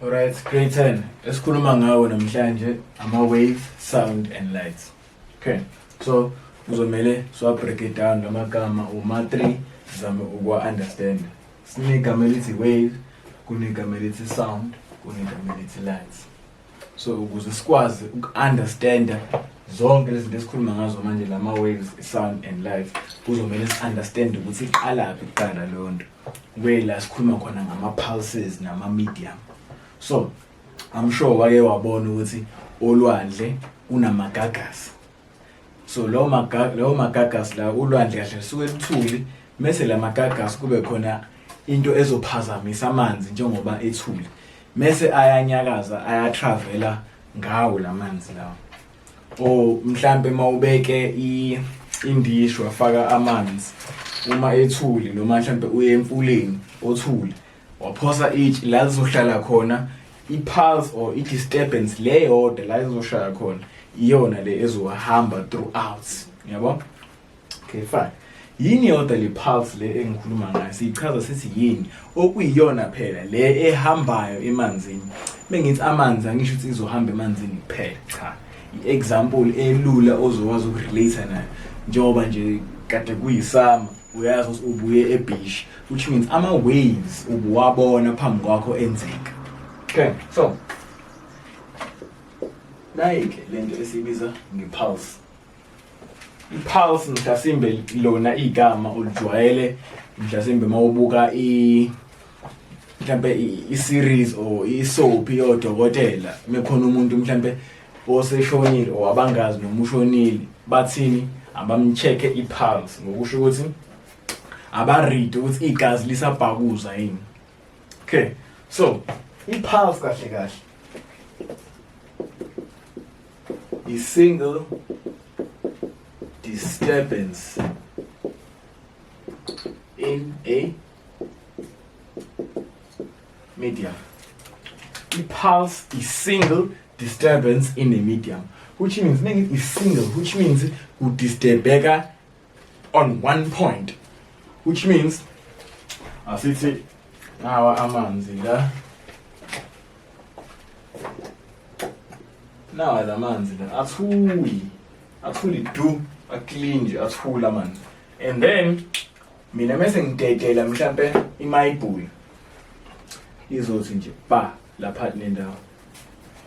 Alright, grade 10. Esikhuluma ngawo namhlanje ama waves, sound and light. Okay. So kuzomele siwa break it down lamagama uma 3 sizame ukwa understand. Sinegama elithi wave, kunegama elithi sound, kunegama elithi light. So ukuze sikwazi uku-understanda zonke lezi zinto esikhuluma ngazo manje, lama waves, sound and light, kuzomele si-understand ukuthi iqalaphi kuqala leyo nto. Kuyila sikhuluma khona ngama-pulses nama-medium. So I'm sure wake wabona ukuthi olwandle kunamagagasi. So lawo magagasi la, ulwandle kahle lisuke luthuli, mese la magagasi kube khona into ezophazamisa amanzi njengoba ethuli, mese ayanyakaza, ayatravela ngawo lamanzi lawo. Or mhlambe mawubeke indishi wafaka amanzi uma ethuli, noma mhlambe uye emfuleni othuli waphosa itshe la lizohlala khona, i-pulse or i-disturbance le yodwa la izoshaya khona iyona le ezohamba throughout, yabo. Okay, fine. Yini yodwa le pulse le engikhuluma ngayo? Siyichaza sithi yini? Okuyiyona phela le ehambayo emanzini. Mengithi amanzi, angisho ukuthi izohamba emanzini kuphela, cha. I-example elula ozokwazi ukurelate nayo, njengoba nje kade kuyisama, uyazi ukuthi ubuye ebeach, which means ama-waves ubuwabona phambi kwakho enzeka. Okay, so nayi-ke lento esiyibiza nge-pulse. I-pulse mhlasimbe lona igama ulijwayele mhlasimbe mawubuka i mhlambe i-series or i-soap yodokotela, mekhona umuntu mhlambe oseshonile or abangazi noma ushonile, bathini? Abamcheck i-pulse, ngokusho ukuthi abaread ukuthi igazi lisabhakuza yini. Okay, so i-pulse kahle kahle i-single disturbance in a medium. I-pulse is single disturbance in a medium, which means mengithi is single, which means kudisturbeka on one point, which means asithi nawa amanzi la, nawa la manzi la athuli, athuli du, aclean nje, athula amanzi, and then mina mase ngidedela mhlambe imayibhuli, izothi nje ba lapha nendawo.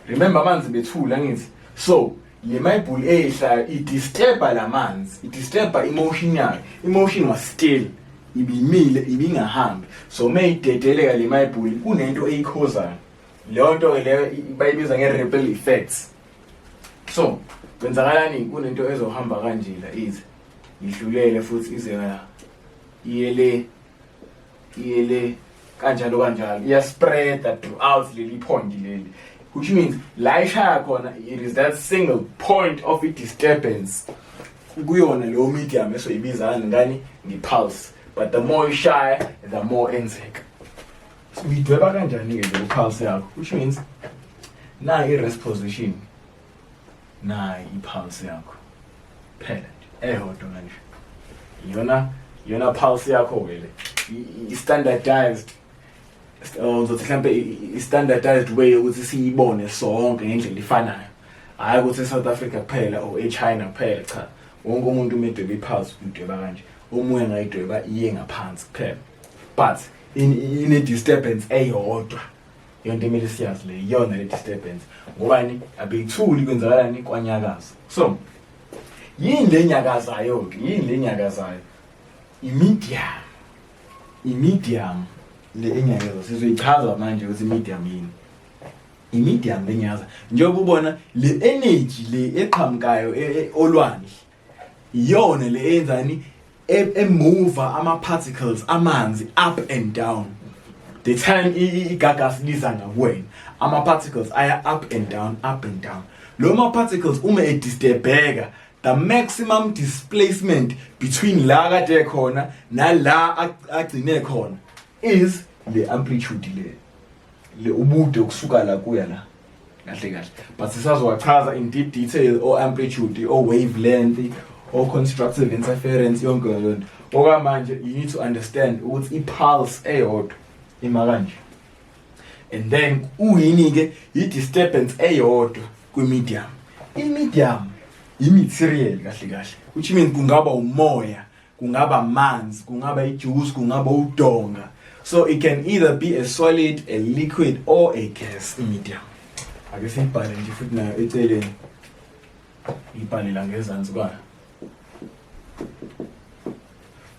Remember, amanzi bethula, ngithi so le mayibhuli eyehlayo idisturba lamanzi, idisturba imotion yayo. Imotion was still, ibimile, ibingahambi. So mayidedeleka le mayibhuli, kunento eyikhozayo. Leyo nto ke leyo bayibiza nge-ripple effects. So kwenzakalani? Kunento ezohamba kanje la, ize idlulele futhi, ize la, iye le, iye le, kanjalo kanjalo, iyaspreada throughout leli point leli, which means la ishaya khona, it is that single point of i-disturbance kuyona leyo medium esoyibiza ngani? Nge-pulse. But the more ishaya, the more enzeka. Uyidweba kanjani-ke leyo pulse yakho? Which means nayi i-rest position, nayi i-pulse yakho phela nje eyodwa kanje. Iyona iyona pulse yakho-ke le, i-standardized, ngizothi mhlampe i-standardized way yokuthi siyibone sonke ngendlela ifanayo, hhayi ukuthi e-South Africa kuphela or e-China kuphela, cha. Wonke umuntu uma edweba i-pulse uyidweba kanje. Omunye angayidweba iye ngaphansi kuphela, but ine-disturbance eyodwa. Yonto emele siyazi le, iyona le disturbance. Ngobani? Abeyithuli, kwenzakalani? Kwanyakaza. So yini le nyakazayo-ke? Yini le nyakazayo? I-medium. I-medium le enyakaza, sizoyichaza manje ukuthi i-medium yini. I-medium le nyakaza, njengoba ubona le energy le eqhamukayo olwandle, iyona le eyenzani? Emuva ama-particles amanzi up and down. The time igagasi liza ngakuwena, ama-particles aya up and down, up and down. Lo ma-particles uma edisturbeka, the maximum displacement between la kade khona nala agcine khona is le amplitude le ubude ukusuka la kuya la kahle kahle. But sisazowachaza in deep detail o amplitude, o wavelength, o constructive interference, yonke leyo nto. Okwamanje you need to understand ukuthi i-pulse eyodwa ima kanje. And then uyini-ke i-disturbance eyodwa kwi-medium? I-medium i-material kahle kahle, which means kungaba umoya, kungaba amanzi, kungaba ijuice, kungaba udonga. So it can either be a solid, a liquid or a gas, i-medium. Ake siyibhale nje futhi nayo eceleni, ibhale la ngezansi kwayo.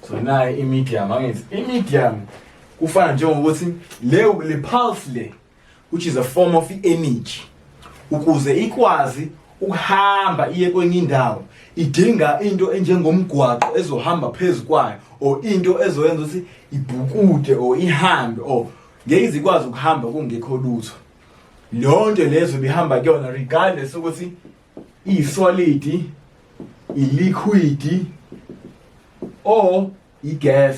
So nayo i-medium, angithi i-medium kufana njengokuthi le pulse le, which is a form of energy, ukuze ikwazi ukuhamba iye kwenye indawo idinga into enjengomgwaqo ezohamba phezu kwayo, or into ezoyenza ukuthi ibhukude or ihambe, or ngeke izikwazi ukuhamba kungekho lutho. Leyo nto lezo bihamba kuyona, regardless ukuthi iyi-solid, i-liquid or i-gas.